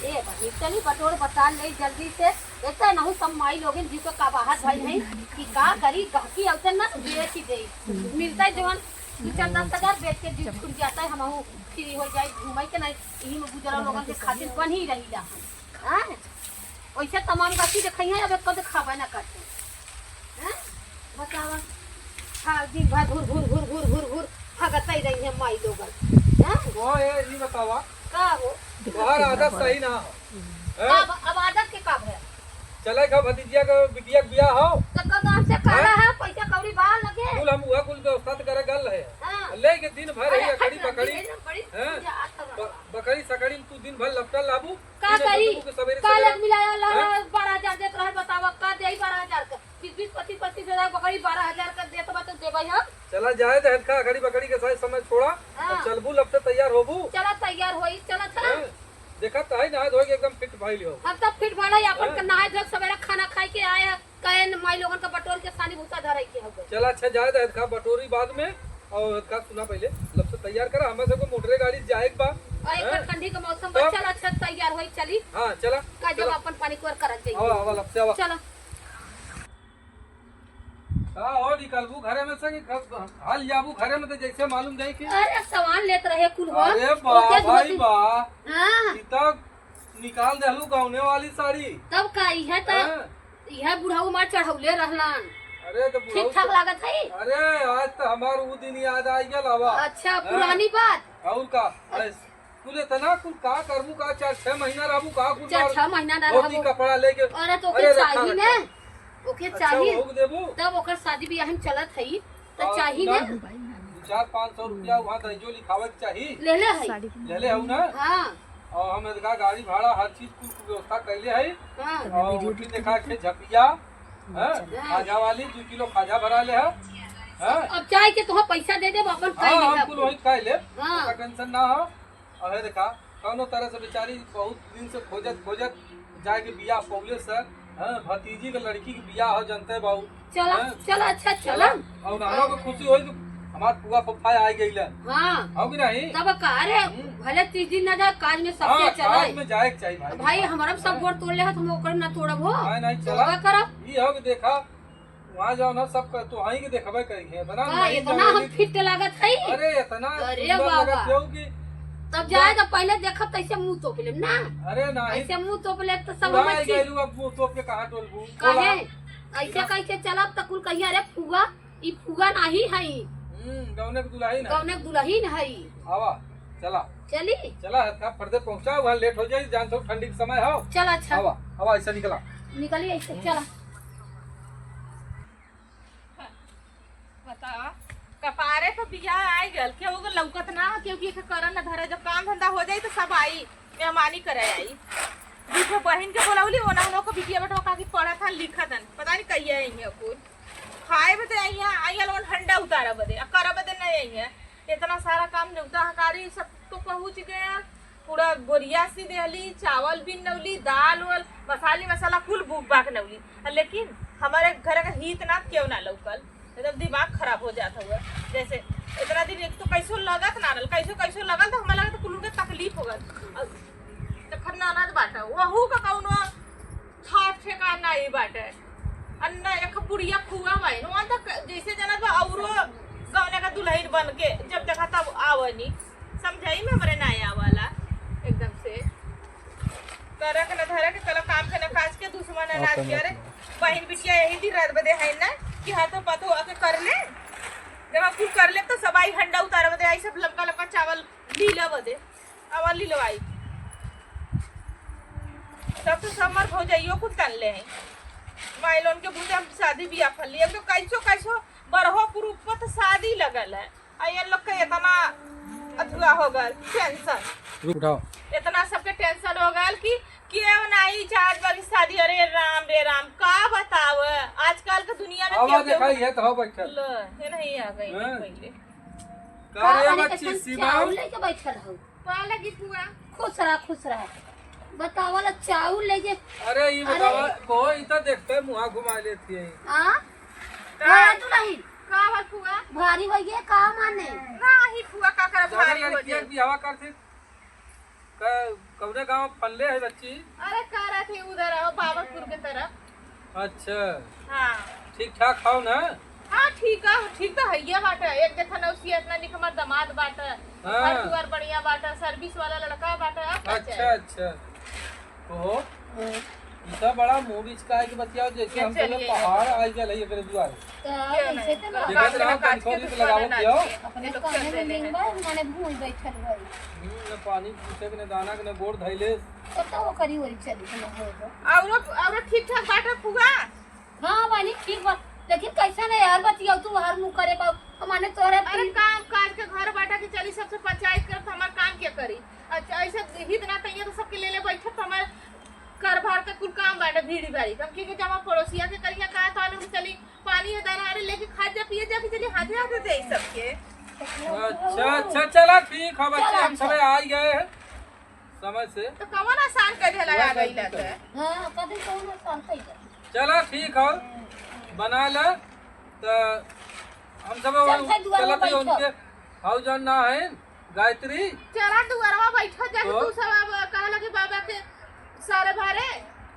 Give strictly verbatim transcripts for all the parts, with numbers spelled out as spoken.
ए बहिनी, चली बटोर बटार ले जल्दी से। एक तो नहु सब माई लोगन जी को का बाहर भाई है कि का करी, गहकी अवते ना तो बेच ही देई। मिलता है जवन दू चार दस हजार बेच के जी छूट जाता है, हमहू फ्री हो जाए, घूमे के नहीं, यही में गुजरा लोगन के खातिर बन ही रही ला। हाँ? वैसे तमाम गहकी देखई है, अब एक कद खाबे ना करते। हैं? बतावा। हाँ, दिन भर घुर, घुर, घुर, घुर, घुर, घुर, भगत ही रही है माई लोगन। हैं? ओ, ए, ई बतावा। का हो? तोहार आदत सही ना हो। हैं? अब, अब आदत के का भय? चले का भतीजिया के बिटिया के बियाह हो? तो का गाँव से काला हैं? है, पैसा कौड़ी बा लगे? कुल हम उहा कुल व्यवस्था तो करे गल है। हाँ। ले के दिन भर अरे, ही अकड़ी हट ना, बकड़ी, ये ना बड़ी हैं? पूजा आता बा। ब-, बकरी सकड़ी में तू दिन भर लपटल रहबू। का दिन करी? भर के सवेरे काल सवेरे, एक मिलाया ला, हैं? बारह हजार देत रहल, बतावा, का देई बारह हजार का? बीस, बीस, पच्चीस, पच्चीस हजार बकरी, बारह हजार का देत बा, तो देबै हम। चला जाए दे, हटका, अकड़ी बकड़ी के साथ समय छोड़ा। हाँ। अब चलबू, लपटे तैयार होबू। चला, तैयार होई, चला, चला। हैं? देखा तो है, नहाए धोए के एकदम फिट भइल हो। हम तो फिट भइल है, अपन हैं? के नहाए धोए के सवेरे खाना खाई के आए हैं, कहे न माई लोगन का बटोर के सानी भूसा धराई के हो गए। चला, अच्छा, जाए दे, हटका बटोरी बाद में, और हटका सुना पहले, लपटे तैयार करा, हमारे सबको मोटरे गाड़ी जाए के बा। और एक हैं? ठंडी के मौसम में तब? चला, अच्छा, तैयार होई, चली। हाँ, चला, का जब चला। अपन पानी कोर करत जाई। आवा, आवा, लपटे आवा। चला। का हो, निकलबू घरे में से कि घर, हाल जाबू घरे में, तो जैसे मालूम जाई कि अरे, सामान लेत रहे कुल हो। अरे बा, ओके भाई धोती। बा। हाँ। ई तब निकाल देहलू गौने वाली साड़ी। तब का, इहे त, हाँ। इहे बुढ़ऊ मार चढ़ौले रहलन। अरे तो ठीक बुढ़ऊ ठाक तो लागत है। अरे, आज तो हमार ऊ दिन याद आ गया लावा। अच्छा, हाँ। पुरानी बात। और का? अरे, कुल इतना कुल का करबू का, चार छह महीना रहबू का, कुल चार बार छह महीना ना धोती रहबू। कपड़ा लेके। अरे तो ओके अरे रखा, चाही रखा। ना, ओके अच्छा, चाही। ओके देबू? तब ओकर शादी बियाह में चलत हई, तो और चाही ना। ना, दू चार पाँच सौ रुपया वहाँ दहिजो लिखावे के चाही। ले ले हई। साड़ी के ले ले हऊ ना? हाँ। और हम इनका गाड़ी भाड़ा हर चीज कुल व्यवस्था कैले हई। हाँ। और रोटी देखा के झपिया, हाँ? हाँ। खाजा वाली दू किलो खाजा भरा ले है। हाँ? अब चाय के तोह पैसा दे देब, अपन हाँ, खाई हम लेब। कुल वही खाई लेब। हाँ। ओका टेंशन ना हो। अबे देखा, कौनो तरह से बेचारी बहुत दिन से खोजत, खोजत जाए के बियाह पौले सर, हाँ, भतीजी के लड़की के बियाह हो, जनते बाबू। चला, हाँ? चला, अच्छा, चला। चला। और नानो के खुशी होई कि हमार फुआ फुफा आ गइलन। हाँ। हो कि नहीं? तब का रे, हम्म। भले तीस दिन ना जाए, काज में सबसे हाँ, चला। काज में जाए के चाहिए भाई। भाई, हमारा सब हाँ। गोड़ तोड़ ले, हम ओकर ना तोड़ब हो। नहीं, नहीं, तो चला। का करब? ई हो कि देखा, वहाँ जाओ ना, सब कर, तो वहीं के देखबे करेंगे, इतना हाँ, नहीं इतना हम फिट लागत है। अरे, इतना अरे सुंदर बाबा। लगत हो कि तब जाए तो पहले देखब, तैसे मुंह तोप लेब ना। अरे, नहीं। ऐसे मुंह तोप लेब तो सब बुढ़ा हमर ही चीज गइलू, अब मुंह तोप के कहाँ टोलबू? काहे? बोला। ऐसे कैसे चलब त कुल कहिया, "अरे फुआ, ई फुआ नाही है, हम्म, गौने के दुल्हन है। गौने के दुल्हन है।" आवा, चला। चली? चला, हल्का फर्दे पहुंचा, वहाँ लेट हो जाई, जान तो ठंडी के समय हो। चला, अच्छा। आवा, आवा, ऐसे निकला। निकली ऐसे, हम्म। चला। बतावा, कपारे पे बियाह आइ गल, केहू के लौकत ना हो, केहू के करन ना धरे, जब काम धंधा हो जाई तो सब आई, मेहमानी करे आई। दूठे बहिन के बोलौली, ओना ओनो को बिटिया बेटवा का की पढ़त हन, लिखत हन, पता नहीं कहिया आई है कुल। खाए बदे आई है, आई है लोगन हंडा उतारा बदे, आ करा बदे नहीं आई है। इतना सारा काम नेवता हकारी सब तो पहुँच गया। पूरा बोरिया सी देहली, चावल बिनौली, दाल वाल, मसाली मसाला कुल बुक बाक नौली। आ लेकिन हमारे घर का हित नात केहू ना लौकल, एकदम दिमाग खराब हो जात हुआ। जैसे इतना दिन एक तो कैसो लगत ना रहल, कैसो कैसो लगल तो हमारा लगत कुल के तकलीफ हो गल। और जखन ननद बाटा, वहू का कौनो था ठेकान नाही बाटे। अन्ना एक बुढ़िया फुआ बाइन, वहाँ तक जैसे जनत बा, औरो गौने का दुल्हन बन के जब देखा तब आवनी। समझाई में हमरे ना आवाला एकदम से। करक न धरक, कल काम के न काज के, दुश्मन न नाज के। अरे, बहिन बिटिया यही दिन रात बदे है ना कि हाथों पाथों आके कर ले। जब आप कुछ कर ले तो सब आई हंडा उतार बदे, आई सब लमका लमका चावल लीला बदे। आवा लिलवाई। तब तो सब हमार भौजाइयो कुल तनले हैं। माइलोन के भूते हम शादी बियाह फल लिए। अब तो कैसो कैसो बरहो पुरुप पर तो शादी लगल है। आ ये लोग के इतना अथुआ हो गल, टेंशन। रुक, उठाओ। इतना सबके टेंशन हो गल कि केहू नाही चाहत बा कि शादी। अरे राम रे राम, का बताव, आजकल के दुनिया में आवा केहू, देखा, केहू ये तो हो बैठल। लो, ये नहीं आ गई हैं? पहले। का रे का बच्ची, ऐसन सीमा? चाउर लेके बैठल हो? पालक की फुआ। खुश रहा, खुश रहा। बतावल चाउर ले जे। अरे, ई अरे। बतावा, को ई तो देखते मुहा घुमा लेती है। हाँ? का? का दुल्हन? का भल फुआ? भारी हो गया, का माने? नाही फुआ, का करे, भारी हो लड़किया जाए। बियाह करते, का कौने गाँव फलले है बच्ची? अरे, का रहत है उधर, आओ, बाबरपुर के तरफ। अच्छा। हाँ। ठीक ठाक हौ ना? हाँ, ठीक है, ठीक तो है ये बाटे। एक देखा ना, उसी इतना निक हमार दामाद बाटे, हाँ। घर दुआर बढ़िया बाटे, service वाला लड़का बाटे, अब का अच्छा, चाही? अच्छा। ओहो, ई तो बड़ा मुँह बिचकाए के बतियाओ, जैसे ये हम चले चलिए। पहाड़ आ गए है एकरे दुआरे। तो क्यों ऐसे नहीं? तो ना। देखत काम रहो, ना काज तनिको के रीत दुख लगावत ना जाओ। चाहिए। अपने ये लोग कामे चल में देने लीन हैं। बा, माने भूल बैठल बाई। हम्म, न पानी पूछे के, न दाना के, न गोड़ धइले। तो, तो वो करी वही चली, तो ना हो तो। औरो, औरो ठीक ठाक बाटे फुआ? हाँ, बहिनी, ठीक बा। लेकिन कैसे नहीं यार, बतियाओ तू हर मुँह करे बा, माने तोहरे अरे, पी- काम काज के घर बाटा के चली, सबसे पंचायत करत, हमार काम क्या करी? अच्छा, ऐसे हित ना तैया तो सबके ले ले बैठे, तो हमार घर भर के कुल काम बाटे, भीड़ी भारी। हम के, के जमा पड़ोसिया के करिया कहा, तो हम चली पानी है दाना, अरे, लेके खा जा, पिए जा, कि चली हाथे हाथे दे सबके। अच्छा, अच्छा, चला, ठीक है बच्चे, हम चला, सबे आ ही गए हैं समय से। तो कौन आसान कर देला वह आ गई गलती लगे? करी। हाँ, कभी कौन आसान कर दे। चला, ठीक है, बना ले, तो हम सब चल, वही भाई, दुआर में चलत ही बैठो। उनके हाउ जान ना है, गायत्री। चला दुआरवा बैठो, जाके तो? तू सब अब कहला कि बाबा के सारे भारे,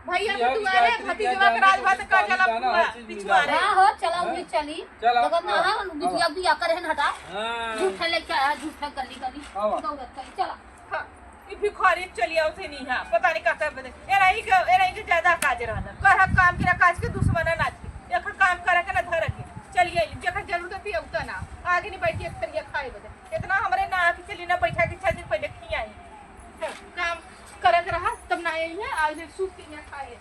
भैया जी, के हम दुआरे, गायत्री भतीजवा के राज भात कर पानी चला दाना, फुआ, हर चीज मिला पिछुआरे। है। हाँ हो, चला, हाँ? उही चली। चला, देखो ना, हाँ, हाँ, बिटिया, हाँ। बिटिया करे हटा। हाँ। झूठा लेके आया, झूठा गली, गली। हाँ। दौड़त करी, चला। हाँ, ई भिखारी चली आओ से नहीं, हाँ, पता नहीं का कर बदे। ए रही के, ए रही के ज्यादा काज रहना। कर हक काम के ना काज के दुश्मन ना के। एक काम करे के ना धरे के। चलिए, जेकर जरूरत है, उतना ना। आगे नहीं बैठी, एक तरिया खाए बदे। इतना हमरे ना आके चली ना बैठा के छह दिन पहले खियाई। हाँ, काम करत रहा, तब ना आई है, आज सूत के यहाँ खाए।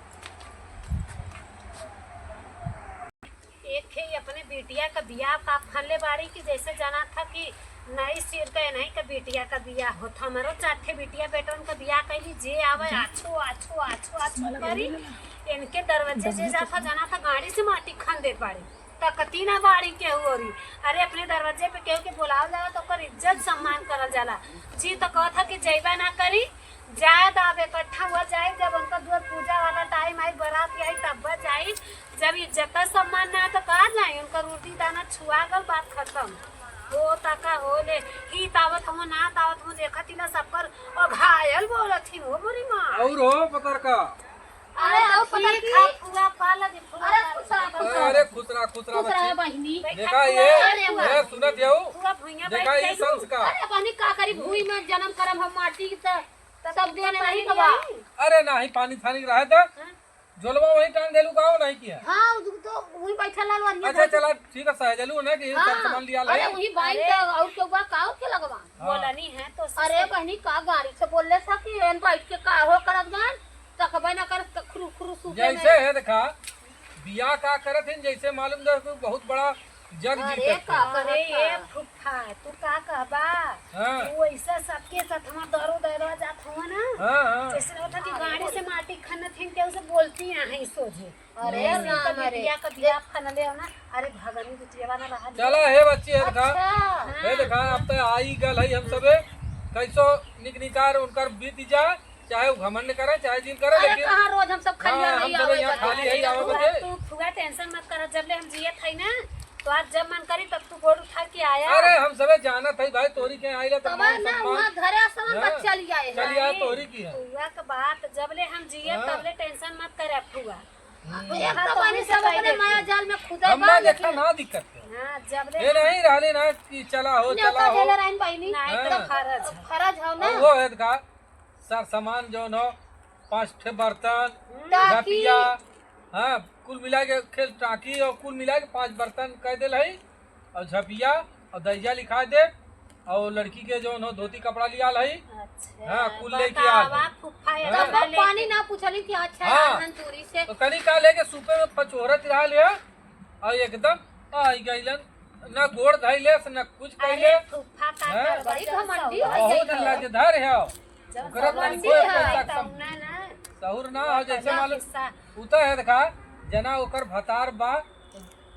एक ठे अपने बिटिया का बियाह का फनले बाड़ी कि जैसे जाना था कि नई सिर का नहीं का बिटिया का बियाह होत। हमरो चार ठे बिटिया बेटन का बियाह कैली, जे आवे आछो, आछो, आछो, आछो करी। इनके दरवाजे जे जाता जाना था गाड़ी से माटी खन देत बाड़ी। तकती ना बाड़ी केहू औरी। अरे अपने दरवाजे पे केहू के बुलावल जाला तो ओकर इज्जत सम्मान करल जाला। जी तो कहत ह कि जइबा ना करी, जाए तो अब इकट्ठा हुआ जाए, जब उनका दुआर पूजा वाला टाइम आई, बारात आई, तब जाई। जब इज्जत सम्मान ना है तो कहाँ जाई? उनकर रोटी दाना छुआ गल, बात खत्म। हो तका हो ले, ही तावत हम ना तावत हम देखत ही ना, सबकर अघायल बोलत ही हो मोरी माँ। और हो पतर का? अरे, आओ पतर ठीक की। खा, फुआ पा लगे, फुआ अरे, पा खुश रहा, लगे। खुश रहा। अरे, खुश रहा, खुश रहा खुश रहा बच्ची। बहिनी। देखा खुश ये, रहा, अरे, ये सुनत जाऊ। फुआ भुइयां देखा बैठ ये गई। संस्कार। अरे, बहिनी, का करी, भूमि में जन्म करम हम माटी की त-, तब सब देने नहीं नहीं बा। आई। अरे, नाही, पानी थानी रहे त हाँ। झोलवा वही टांग देलू का, हो नहीं किया? हाँ, उ तो वही बैठल रहल, वही अच्छा, बैठल। चला, ठीक है, सहजलू ना कि हाँ। सब सामान लिया अरे, ले। वही बाइक अरे। त और क्यों बा, का और के लगवा? हाँ। बोलनी है तो अरे, बहिनी, का गाड़ी से बोल ले था कि एन बैठ के का हो करत जान? तकबे ना कर, त खुरु, खुरु सूखे जैसे में। है देखा, बियाह का करत हन, जैसे मालूम दे कोई बहुत बड़ा जग अरे जीतत का है। करे अरे ये फुफ्फा, तू का कहबा? हाँ। तू ऐसा सबके साथ हमार दरो दरवा जात हुआ ना? हाँ, हाँ। जैसे होता कि गाड़ी से माटी खनत हन, केहू से बोलती हैं सोझे। अरे जैसे राम रे। बिटिया का बियाह खनले हो ना? अरे भगनी बिटिया ना रहा। चला हे बच्ची, हे देखा। अच्छा। हे देखा, अब तो आई गल है हम सबे। कैसो निक निकार उनकर बीत जा। चाहे वो घमंड करे, चाहे जिन करे, अरे लेकिन कहाँ रोज हम सब खलिया हाँ, में हम ही सब आवे यहाँ बदे। खाली है, आवे तू, बदे। तू फुआ tension मत कर, जब ले हम जियत है ना, तो आज जब मन करी तब तू गोड़ उठा के आया। अरे हम सबे जानत है भाई, तोरी के आइला तो तब मान ना सम्मान। वहाँ घरे आश्रम हाँ, तक चली आए चली आए हैं। तोरी की है। फुआ के बात, जब ले हम जियत हाँ। तब ले tension मत करे फुआ। हम्म। फुआ एक तो तोरी बनी से सब कह अपने देती। माया जाल में खुदा हम बा, ना देखा लेकिन ना दिक्कत है। हाँ, जब ले ये हम नहीं रहले ना कि चला हो, न्योता चला हो। देले रहन बहिनी। नहीं तो हाँ। फरज है। फरज हो ना। और वो है का सर सामान जौन हो, पाँच ठे बर्तन, टाकी। झपिया, हाँ, कुल मिला के खेल टाकी और कुल मिला के पाँच बर्तन कह देल है और झपिया और दहिया लिखा दे और लड़की के जौन हो धोती कपड़ा लियाल है। अच्छा, हाँ, कुल लेके आल बतावा, है। फुफ्फा हाँ। इतना तब ले पानी ना पूछली कि अच्छा हाँ। रहन दूरी से। तो कनी का लेके सूपे में पचोरत रहा ले और एकदम आई गइलन, ना गोड़ धइले से ना कुछ अरे कइले। फुफ्फा का हाँ? करबा बड़ी जब घमंडी सहूर हो बहुत गई। लजधर है। जब ओकरा तनी सहूर कोई है, पैसा तब कम ना, ना। सहूर ना हो, जैसे कौनो मालूम हिस्सा। उ तो है देखा, जना ओकर भतार बा,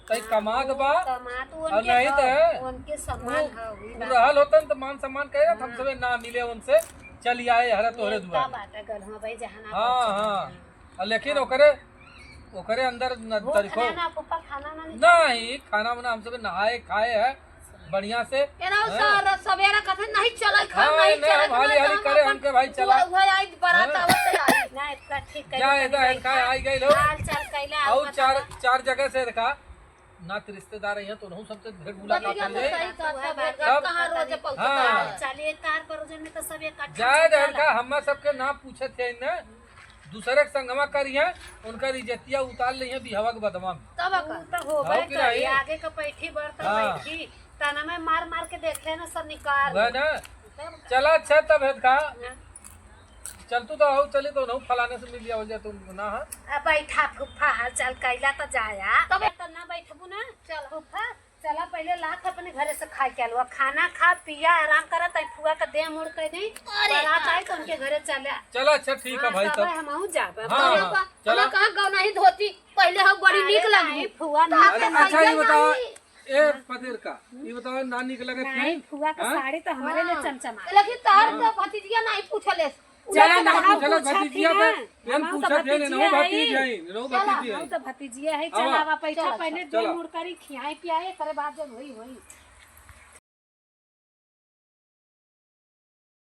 तई हाँ, कमात वो बा, कमात और उनके नहीं तो हो, है, उनके सम्मान उ, है, वही उ बात। रहल होतन तो मान सम्मान करे, हम हाँ। सबे ना मिले उनसे, चली आए हरे तोहरे नेवता दुआरे। बाटे गल, हाँ भाई, जहाँ ना हाँ, पहुँचे, हाँ। हाँ। और लेकिन हाँ। ओकरे, ओकरे अंदर न भूख तरीको ना, ना, फुफ्फा खाना ना नहीं नहीं, खाना वाना हम सबे नहाए खाए है, बढ़िया से। एना हाँ। सारा सवेरा कथे नहीं चले खा, हाँ, नहीं नहीं, चले हम हाली, हाली करे, हमके भाई चला। वह आई बारात हाँ। आवत आई। ना, इतना ठीक करे, जा, तनी इधर भाई इनका खा। आई गई लो। हाल चाल कैला, और और चार, बतावा। चार जगह से देखा, नात रिश्तेदार हैं, तो उन्हों सबसे भेंट मुलाकात बतिया कर तो ले। सही कहता है, तब कहाँ रोज पहुँचता हाँ। है। चलिए, तार परोजन में तो सब इकट्ठा जाए हो दहन जाला। का, हम्मा सबके ना पूछत है इन्हें, दूसरे के संगमा करिए, उनका इज्जतिया उतार लिहे बिहवा के बदमा में। तब का? ऊ तो होबे हाँ कि करी, नहीं? आगे का पैठी बढ़ तो हाँ। बैठी, तना में मार मार के देख लेना सब निकाल। वह ना? तब का? चला अच्छा तब है का? हाँ। चल तू तो आओ, चली तो उन्हों फलाने से मिल जाओ जा तुम ना, हाँ? अब बैठा फुफ्फा, हाल चाल कैला तो जाया। तब तो ना बैठबू ना? चल। फुफ्फा, चला पहले लाख अपने घरे से खाए के अलवा। खाना खा, पिया, आराम करा, ताई फुआ का देह मुड़ कर दे। अरे बारात का? आए तो उनके घरे चला। चला, अच्छा, ठीक है हाँ, भाई, तब तब। हम आऊँ जाब। हाँ, तब हाँ, का? चला। हमें कहाँ गौना ही धोती, पहले हम बड़ी अरे नीक नहीं, लगी। फुआ तो ना आपके अच्छा, ये भैया बताओ, नहीं। ए, पदेर का, ये बताओ, ना नीक लगे नहीं, फिर? फुआ का हाँ? साड़ी तो हमारे लिए हाँ। चमचमा। लेकिन तार हाँ। तो भतीजिया नहीं पूछले। चला, उलट ना कहा पूछला, पूछा थी भतीजिया ना। पे, पेन हम तो पूछा थे, भतीजिया नहीं, है। भतीज है, नहीं, चला। भतीज है। हम तो भतीजिया है, आवा। चला, आवा, बैठा, चला, पहले चला। दे मुड़ करी, खियाई पियाई, करे बाद जब होई, होई।